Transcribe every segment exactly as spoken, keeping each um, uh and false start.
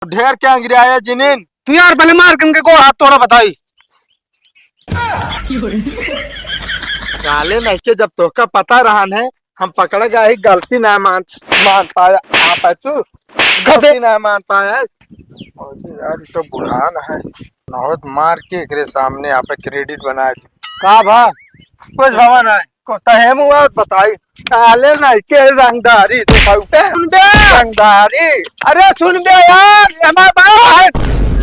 ढेर क्या अंग्रियाया जिनिन? तू यार पहले मार के इनके गोड़ हाथ तोड़ा बताई। साले नहीं के जब तोहका पता रहन है, हम पकड़ गए ही गलती ना मान, मान पाया। आप है तू गलती ना मान पाया। और यार, ये तो बुढ़ान है, बहुत मार के एकरे सामने आप credit बनाए। का भा? कुछ भवा ना। को तहे मुआ बताई। साले नहीं के रंगदारी तो बहुते सुन बे। रंगदारी। अरे सुन बे यार, हमार बाप है।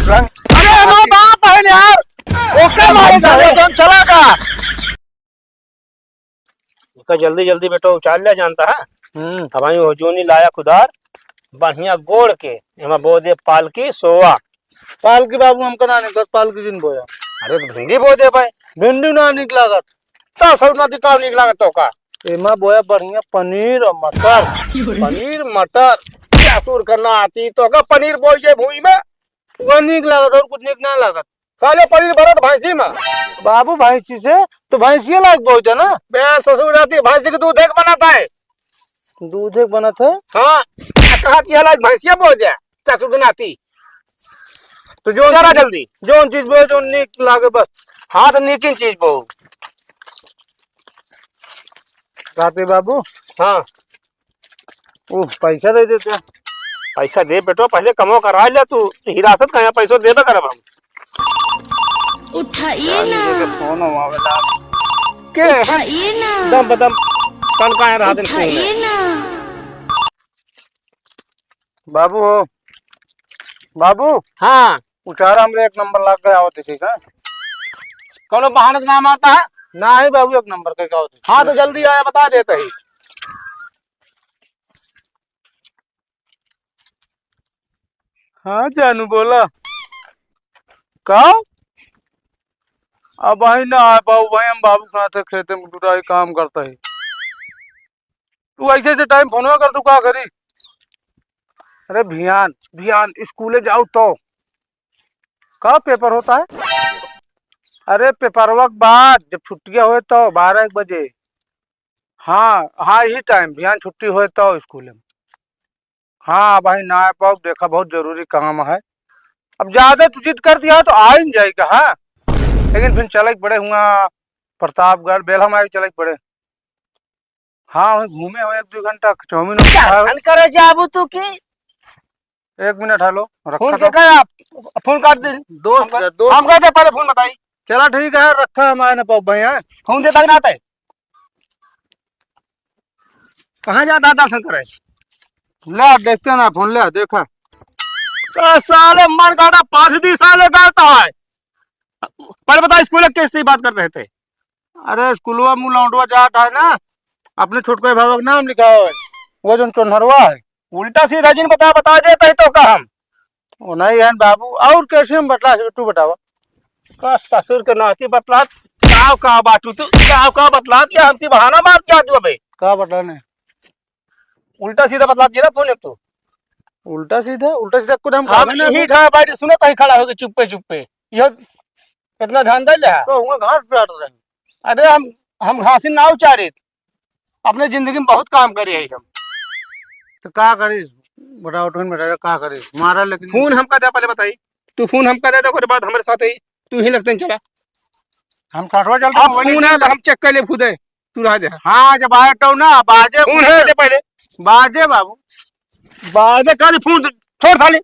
रंग अरे हमार बाप है यार। ओके मारे साले, तुम चला का? ओका जल्दी जल्दी बेटो उचार ले जानता है। हम्म। अब आई हो जोनी लाया कुदार, बढ़िया गोड़ के, एमा बो दे पालकी सोवा। पालकी बाबू हमका ना निकलत, पालकी जिन बोया। अरे तो भिंडी बो दे भाई। भिंडी ना निक लागत। तब सब ना दिखाओ निक लागत तो का? एमा बोया बढ़िया पनीर और मटर। पनीर मटर, क्या सुर करना आती तो का पनीर बोई जे भूई में? वो निक लागत और कुछ निक ना लागत। साले पनीर भरत भैंसी में। बाबू भैंसी से तो भैंसिया लायक बहुत है ना। बे ससुर रहती भैंसी के दूध एक बनाता है। दूध एक बनत है? हाँ, कहा कि हला भैंसिया बोल जाए, ससुर के नाती। तो जो चला जल्दी। जो चीज बोल, जो निक लागे बस। हाँ, तो निकिन चीज बोल। राते बाबू। हाँ। उ, पैसा दे देते। पैसा दे बेटो, पहले कमो करा ले तू, हिरासत का यहाँ पैसो देबे करब हम। उठाइए ना। रानी के फोन आवेला। के? उठाइए ना। दम बदम कनकाए रहा दिन फोन में। उठाइए ना। बाबू हो, बाबू। हाँ। उचारा हमरे एक नंबर लाग गए, आवत है, ठीक है? कौनो बहाने तो ना मारता है? ना ही बाबू, एक नंबर के का होते। हाँ, तो जल्दी आया, बता देते ही। हाँ जानू, बोला। का? अब भाई ना आ पाऊ भाई, हम बाबू के साथ खेते में टुटाई काम करता है। तू ऐसे ऐसे टाइम फोनवा कर, तू का करी? अरे भियान, भियान स्कूले जाऊ तो का पेपर होता है? अरे पेपरवा के बाद जब छुट्टिया होए तो बारह एक बजे। हाँ, हाँ, यही टाइम भियान छुट्टी होए तो स्कूले में। हाँ भाई, ना आ पाउब, देखा बहुत जरूरी काम है। अब ज्यादा तू जिद कर दिया तो आ ही न जाई का, हाँ। लेकिन फिर चले के पड़े हुआ प्रतापगढ़, बेलहम आए चले के पड़े। हाँ, वहीं घूमे हो एक दो घंटा, चाउमीन उमीन क्या खाए हो। हल करे जाबू तू की? एक मिनट, हेलो, रखा फोन के तो। का आप? फोन काट दे। दोस्त हमका, है, दोस्त। हमका दे पहले फोन बताई। चला ठीक है, रखा, हम आए ना पाउब भाई, हैं? फोन दे तक ना आते। कहाँ जाता है दर्शन करे? ले, देखते ना फोन, ले, देखा। तो साले मर गाड़ा पास दी साले गाड़ता है। पर बता, स्कूल के कैसे बात करते थे? अरे, स्कूलवा मुँह लौंडवा जात है ना, अपने छोटका भावा के नाम लिखा है, वो जोन चोन्हरवा है। उल्टा सीधा जिन बता, बता देते ही तो का हम। वो नहीं है बाबू, और कैसे हम बतला से, तू बतावा। का ससुर के नाती बतलात, गाँव का बाटू तू, गाँव का बतलात, या हमसे बहाना मार क्या तू अबे? का बतलाने? उल्टा सीधा बतलात जी ना फोन एक तो। उल्टा सीधा, उल्टा सीधा कुछ हम हम कहबे ना यही कुछ। ठा बैठ सुनत ही खड़ा होके चुप्पे चुप्पे। यह इतना ध्यान दे ले। तो हुआ घास काट रहे हैं। अरे हम, हम घासी ना उचारित, अपने जिंदगी में बहुत काम करे हैं हम। तो का करी? बताओ, तुम बताओ, का करी? मारा लेकिन फोन हमका दे, पहले बताई। तू फोन हमका दे दे, ओकरे बाद हमरे साथ ही तू ही लगते चला। हम सठवा चलते अब मोबाइल फोन है तो हम चेक कर ले खुदे, तू रह दे। हाँ, जब आए तो ना, बाजे फोन है दे पहले। बाजे बाबू। बाजे कर फोन, छोड़ साली।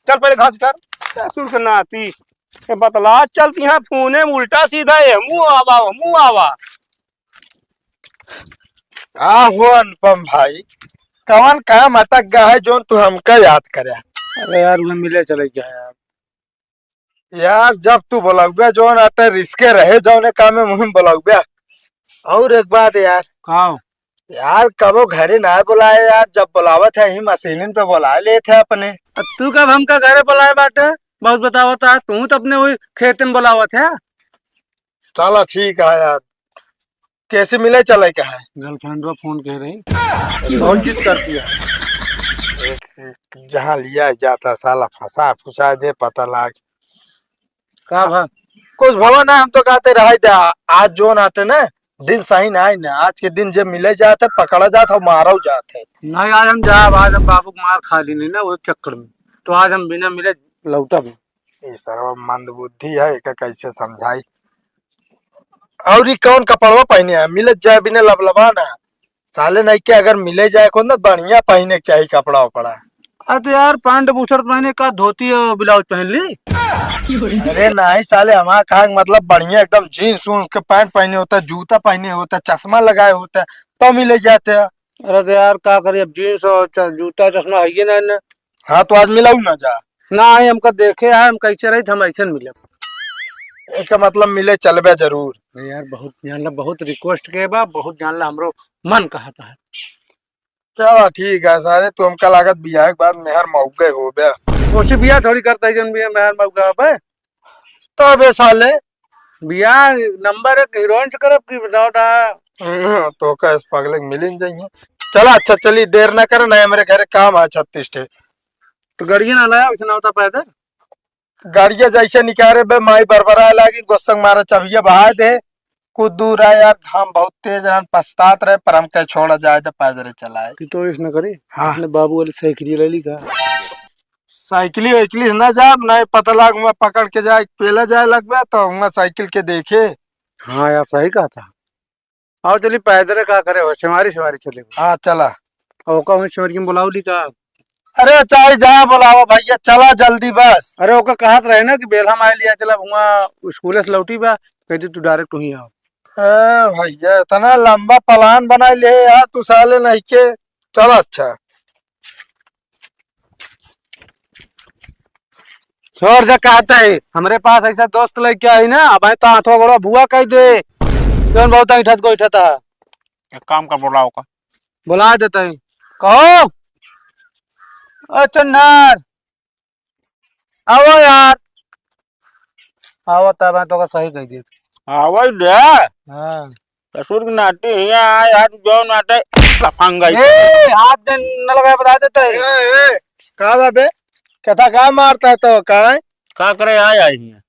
चल पहले घास उतार। ससुर के नाती। ये बतला चलती हैं फोने में उल्टा सीधा है, मुँह आवा, मुँह आवा। आहो अनुपम भाई, कवन काम अटक गया है जोन तू हमका याद करे? अरे यार, उन्हें मिले चले गया यार। यार, जब तू बोलौबे जोन अटे रिस्के रहे, जौने काम में मुहिम बोलौबे। और एक बात यार। का? यार, कबो घरे ना बुलाए यार, जब बुलावत है, यही मशीनिन पे बुला लेते हैं अपने। अब तू कब हमका घरे बुलाए बाटे? बहुत बतावत है, तू तो अपने वही खेत में बुलावत है। चला ठीक है यार, कैसे मिले चले के है? गर्लफ्रेंडवा फोन कह रही, बहुत जिद करती है। एक, एक जहाँ लिया जाता साला फंसा फुसा दे पता लाग। का भा? कुछ भवा ना, हम तो कहते रह दे, आज जोन आटे ना, दिन सही ना आई ना, आज के दिन जे मिले जात है, पकड़ा जात है, मारा जात है। नहीं, आज हम जाब, आज हम बाबू के मार खा ली नहीं ना, वो चक्कर में। तो आज हम बिना मिले लौटब। ई सरवा मंदबुद्धि है, एका कैसे समझाई? और ई कौन कपड़वा पहने है? मिलत जाए बिना लबलबा ना। साले नहीं के अगर मिले जाए को ना, बढ़िया पहने के चाहिए कपड़ा उपड़ा। अरे तो यार, पैंट बुशर्ट पहने का, धोती और ब्लाउज पहन ली? अरे नहीं साले, हमारा कहा के मतलब बढ़िया एकदम जींस उन्स के पैंट पहने होता है, जूता पहने होता है, चश्मा लगाए होता है, तो मिले जाते हैं। अरे तो यार, का करी, अब जींस और च-, जूता चश्मा है ये ना, ना। हाँ, तो आज मिलाऊ ना जा। ना, आई हमका देखे है, हम कैसे रही, हम ऐसे मिले। एका मतलब मिले चलबे जरूर। अरे यार, बहुत जान ला, बहुत रिक्वेस्ट के बा, बहुत जान ला, हमरो मन कहता है। चला ठीक है सारे, तू हमका लागत बियाह के बाद मेहर मौगे होबे। ओसे बियाह थोड़ी करता है, जन बियाह मेहर मौगा होबे। तो बे साले, बियाह नंबर एक हीरोइन से करब कि बताओ ना। हम्म, तो का इस पगले के मिलिन जाइए। चला अच्छा, चली, देर ना करे, नहीं हमारे घरे काम है छत्तीस ठे। तो गाड़िया ना लाया, वैसे ना होता पैदल। गाड़िया जैसे निकारे बे, माई बरबराए लागी, गोसंग मारा चबिया बहाए दे। कुछ दूर आए यार, घाम बहुत तेज रहन, पछतात रहे, पर हम कहे छोड़ा जाए तो पैदल चलाए। कि तो इस न करी, हाँ। अपने बाबू वाली साइकिल ले ली का? साइकिल वाइकिल से ना जाब, नहीं पता लाग हुआ पकड़ के जाए, पेला जाए लगबे तो हुआ साइकिल के देखे। हाँ यार, सही कहा था। आओ चली पैदल का करे हो, सेवारी सेवारी चले। हाँ चला। और ओका हुई सेवारी में बुलाओ ली का? अरे चाहे जहाँ बुलावा भैया, चला जल्दी बस। अरे ओका कहत रहे ना कि बेल्हा माई लिया चला, हुआ स्कूल से लौटी बा, कहती तू डायरेक्ट वहीं आओ। ए भैया, इतना लंबा प्लान बना ले यार तू साले नहीं के। चला अच्छा। छोड़ दे, कहते ही हमरे पास ऐसा दोस्त लेके आई ना, अब तो हाथवा गोड़वा भुआ कह दे। जौन बहुत ऐठत को ऐठत है। एक काम कर, बुलाओ का। बुला देते ही। कहो, ओ चन्हार, आओ यार। आओ, तब तो का सही कह दिए। आवै दे। हाँ। ससुर के नाती हियाँ आए, हाथ जो नाते लफंगा ही। ए, हाथ दे न लगाए, बता देते हैं। ए, ए, का बा बे? कहता का मारता है तो, का है? का करे आए, आए हियाँ?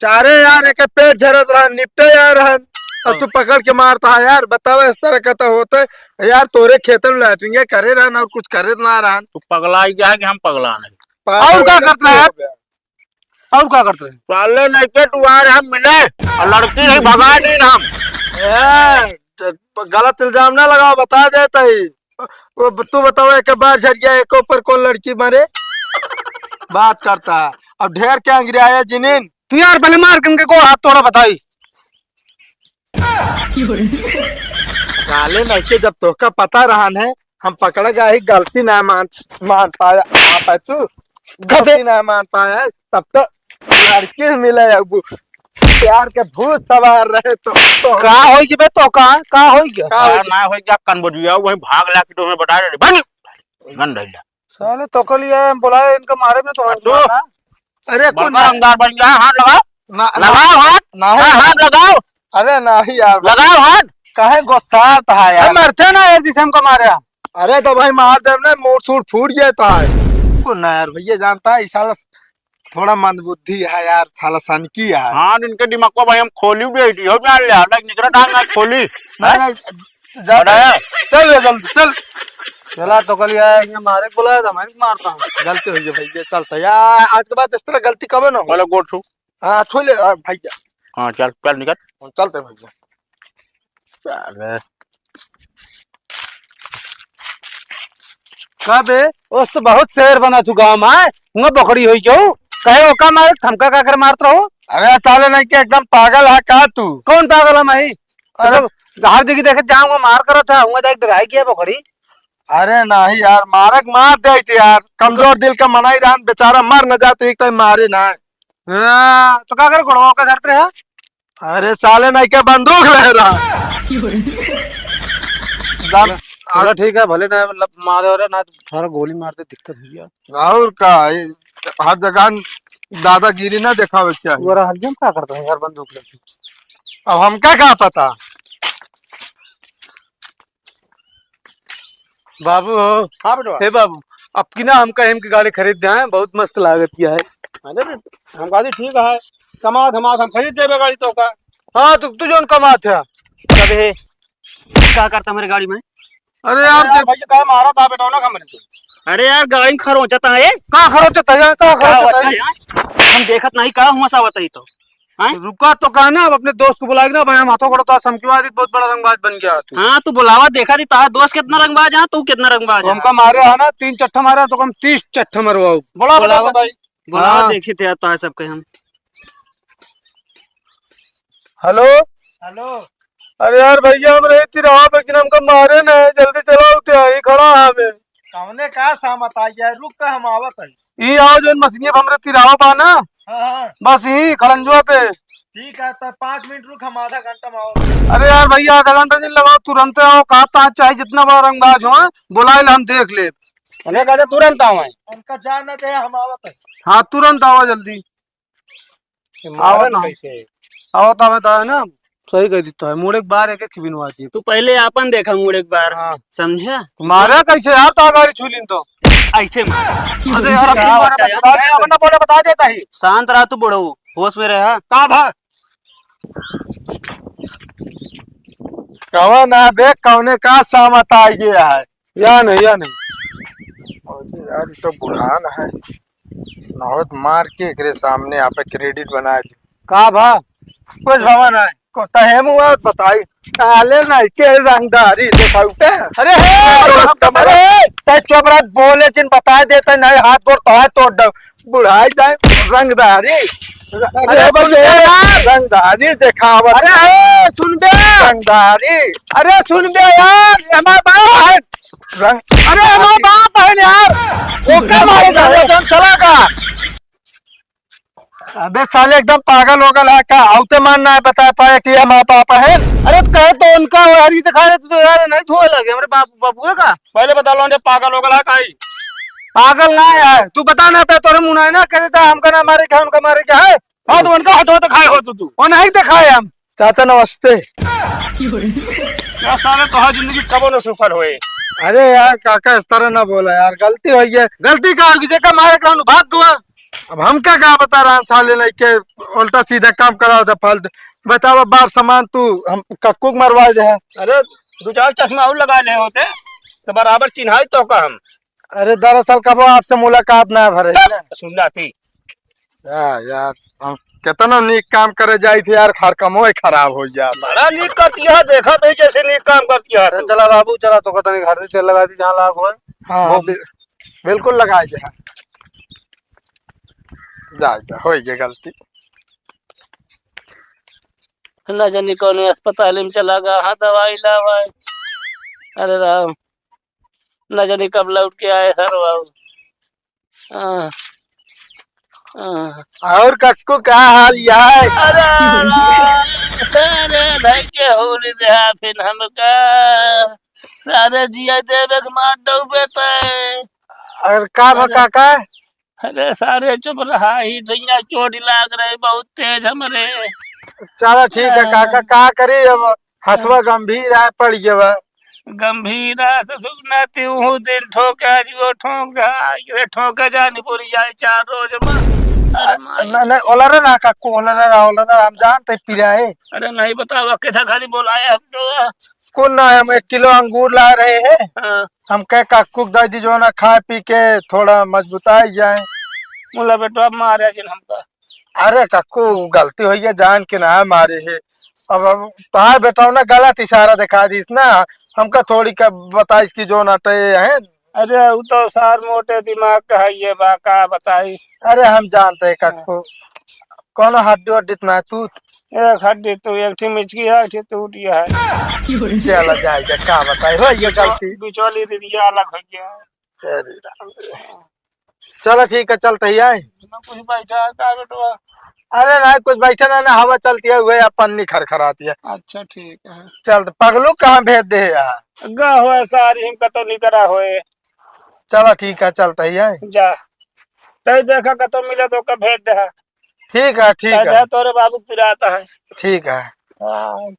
चारे यार, एक पेट झरत रहा, निपटे यार रहन। अब तू पकड़ के मारता है यार, बताओ इस तरह का तो होता है। यार, तोरे खेतन में लैट्रिन करे रहन और कुछ करे ना रहन। तू पगला ही गया है कि हम पगला नहीं? पागल और का करता है? हो गया। और का करते रहे? साले नहीं के तू आ रहे हम मिले और लड़की नहीं भगा दी ना हम। ए, ज-, गलत इल्जाम ना लगाओ, बता देता ही। वो ब-, तू बताओ, एक बार झरिया एक ऊपर कौन लड़की मारे? बात करता है। अब ढेर क्या अंग्रेज जिनिन? तू यार पहले मार के इनके को हाथ तोड़ा बताई। साले नहीं के जब तोहका पता रहन है, हम पकड़ गए ही, गलती ना मान, मान पाया, आ पाए तू, गलती ना मान पाया, तब तो लड़की मिले अब प्यार के भूत सवार रहे तो, तो का होई गया बे, तो का, का होई गया? का होई का गया? ना होई गया, कन बजुआ, वहीं भाग ला के तुम्हें बता दे, बन, गन धइला। साले तो कल ये हम बुलाए, इनका मारे में तो आ, तू मारना। अरे, कौन बड़का ना? रंगदार बन गया, हाथ लगाओ। ना, ना, लगाओ हाथ। ना, हाँ, ना। हाथ लगाओ। अरे, नहीं यार। लगाओ हाथ। काहे गुस्सात है यार? हम मरते ना यार, जिसे हमको मारे। अरे, तो भाई, मार देब ना, मूड़ सूड़ फूट जाता है। को ना यार, भैया जानता है, ई साला थोड़ा मंदबुद्धि है यार, साला सनकी है। हाँ, इनके दिमाग को भाई हम खोली भी आई थी, हो जान ले, अलग निकरा डाल ना खोली। नहीं, नहीं, जा, बड़ा है। चल बे, जल्दी, चल। चला तो कल यार, ये मारे बुलाया था, मैं भी मारता हूँ। गलती हुई है भैया, चलता यार, आज के बाद इस तरह गलती कबे ना हो। बोले गोठू। हाँ, छू ले, हाँ, भैया। हाँ, चल, चल निकल। हम चलते हैं भैया। साले। का बे, ओस तो बहुत शेर बना तू गाँव में, आए? हुआ बकरी होई क्यों? कहे ओका मारे, थमका का कर मारत रहो? अरे साले नहीं के एकदम पागल है का तू? कौन पागल है मैं? अरे। तो हर जगह देखे जाऊंगा, मार करत है, हुआ जाके डराई गया बकरी। अरे नहीं यार, मारक मार दे थे यार, कमजोर दिल का मनाई रहन, बेचारा मर न जाते, एक टाइम मारे ना। हाँ, तो का करे, गोड़वा का धरते रहे? अरे साले, नहीं क्या बंदूक ले रहा? जान, चलो ठीक है, भले ना मतलब मारे हो रहा ना, तो सारा गोली मार दे, दिक्कत हो गया। और का, ये हर जगह दादागिरी ना दिखावे के चाहिए। वो रहा, हम का करते हैं यार, बंदूक लेके? अब हमका का पता? बाबू हो। हाँ बेटवा। हे बाबू, अब की ना हमका इनकी गाड़ी खरीद दे, हैं? बहुत मस्त लागत किया है। अरे बे, हम गाड़ी ठीक है, कमा धमा हम खरीद देबे गाड़ी तो का। हाँ, तू, तू जोन कमात है। अबे, का करता मेरे गाड़ी में? अरे यार, अरे यार, देख भाई, काहे मारा था बेटा ना हमरे? अरे यार, गाड़ी में खरोंचत है। का खरोंचत है? का का खरोंचत होता है? है यार? हम देखत नहीं, का हुआ सा बताई तो। हैं? रुका तो, कहा ना, अब अपने दोस्त को बुलाएगा ना भाई, हम हाथों खड़ा तो समझवा दी, बहुत बड़ा रंगबाज बन गया तू। हाँ, तू बुलावा, देखा दी, तारा दोस्त कितना रंगबाज है, तू कितना रंगबाज तो है। हमका मारे है ना, तीन चट्ठा मारे हैं, तो हम तीस चट्ठा मरवाओ। बुलावा, बुलावा। बताई। बुलावा, हाँ। देखी थे यार, तारा सबके हम। हेलो। हेलो। अरे यार भैया, हम रहे तिरहा पे, लेकिन हमका मारे न है, जल्दी चलाओ, ते यहीं खड़ा है बे। कौने का सामत आ गया है? रुक के हम आवत है। ई आओ, जौन मशीनिया पे हमरे तिरहा बा ना, हाँ, हाँ। बस यहीं खड़ंजुआ पे। ठीक है, तो पाँच मिनट रुक, हम आधा घंटा में आवत है। अरे यार भैया, आधा घंटा नहीं लगाओ, तुरंत आओ, कहा ता चाहे जितना बड़ा रंगबाज हो, बुलाए ले, हम देख ले। अरे कहते तुरंत आओ। उनका जान न दे, हम आवत है। हाँ, तुरंत आओ जल्दी। ये मारन आवत ना। कैसे? आवत, आवत है ना, सही कह देता है। मुड़े के बार एक एक बिनवा दिए। तू पहले आपन देखा मुड़े के बार। हाँ। समझा? मारा कैसे यार, तो गाड़ी छू लीन तो। ऐसे मार। अरे यार, अपनी का बात बता यार? बता दे, अपना बोले बता देता ही। शांत रहा तू बुढ़ऊ, होश में रहा। का भा? कवन है बे, कौने का सामत आ गया है? या नहीं, या नहीं। अरे यार, ये तो बुढ़ान है। नौत मार के एकरे सामने आप credit बना दे। का भा? कुछ भवा नहीं। को तहे मुआ बताई। साले नहीं के रंगदारी देखाऊ के। अरे हे, अरे, अरे, तै चुप रह, बोले जिन बताए देते नहीं, हाथ गोड़ तोड़ तोड़ दो। बुढ़ाई जाए रंगदारी। अरे अरे सुन बे यार। रंगदारी देखावत। अरे हे, सुन बे। रंगदारी। अरे सुन बे यार, हमार बाप है। रंग अरे हमार बाप है यार। ओके मारे जा रहे हम, चला का? अबे साले एकदम पागल हो गल है का? आउते मान ना बता पाए कि हमार बाप है। अरे तो कहे तो उनका वहरी दिखा रहे, तू तो यार नहीं धोए लगे हमरे बाप, बाबुए का। पहले बता लो, जब पागल हो गल है काई? पागल ना है, तू बता ना पे तोरे मुंह ना है ना, कहते था हमका ना मारे क्या, उनका मारे क्या है? हाँ, तो उनका हाथ होता खाए हो तू, तू। वो नहीं दिखाए हम। चाचा नमस्ते। यार साले तोहार जिंदगी कबो न सफल होए। अरे यार काका, इस तरह ना बोला यार, गलती हो गई। गलती का होगी, जेका मारे का भाग गवा। अब हमका का बता रहा साले, नहीं के उल्टा सीधा काम कराओ था फालतू। बतावा बाप समान तू हम कक्कू के मरवा दे है। अरे दो चार चश्मा और लगा ले होते तो बराबर चिन्हाई तो का हम। अरे दरअसल कबो आपसे मुलाकात ना भरे। चुप! सुन जाती। या, यार, हम केतनो नीक काम करे जाई थे यार, हर कमो ही खराब हो जात। बड़ा नीक करती है, देखा तो ही जैसे नीक काम करती है अरे तू। चला बाबू, चला तो तनी घर से तेल लगा दी जहाँ लाग होए। हाँ, वो बि-, बिल्कुल लगाए दे। जा, जा, हो गई गलती। ना जानी कौन अस्पताल में चला गया, हाँ, दवाई लावा। अरे राम, ना जानी कब लौट के आए सर बाबू। हाँ, हाँ। और कक्कू का हाल यह है? अरे, अरे, अरे, धई के होली देहा फिर हमका। सारे जिया देवे के मार डूबे तय। और का भा अरे। काका? अरे सारे चुप रहा, ही ढैया चोट लाग रहे बहुत तेज हमरे। चला ठीक है हाँ। काका, का करी अब? हथवा गंभीर है, पड़ गया। गंभीर है, ससुर नाती, उहू दिन ठोके, आज वो ठोक, आज ये ठोके, जानी पूरी जाए चार रोज में। अरे माई। न-, नहीं, ओलरे ना काकू, ओलरे ना, ओलरे ना, हम जानते पिराए। अरे नहीं बतावा, किथा खाली बोलाए हम तो। कौन ना, हम एक किलो अंगूर ला रहे हैं। हाँ। हम कहे काकू के दे दी जो ना खाए पी के थोड़ा मजबूताई जाए। मुला बेटवा मारे जिन हमका। अरे कक्कू, गलती होई है, जान के ना मारे है। अब, अब तोहार बेटवा ना गलत इशारा दिखा दीस ना, हमका थोड़ी का बताइस कि जो नटे हैं। अरे, उ तो सार मोटे दिमाग का है, ये बा, का बताई। अरे, हम जानते हैं हाँ। कक्कू, कौनो हड्डी वड्डी तो ना टूट। एक हड्डी तो, एक ठी मिचकी है, एक ठी टूट गया है। चला जाएगा, का बताई, हो ये बिचो-, गलती। बिचौली रिरिया अलग हो गया है। अरे राम रे। चला ठीक है, चलते ही आए। ना कुछ बैठा है का बेटवा? अरे ना कुछ बैठा ना, ना हवा चलती है, वह पन्नी खरखराती है। अच्छा ठीक है। चल तो पगलू कहाँ भेज दे यार? गा होए सारी हम कतो निकरा होए। चला ठीक है, चलते ही आए। जा। तै देखा कतो मिले तो का भेज दे। ठीक है, ठीक तै है। दे तोरे बाबू पिराता है। ठीक है। हाँ,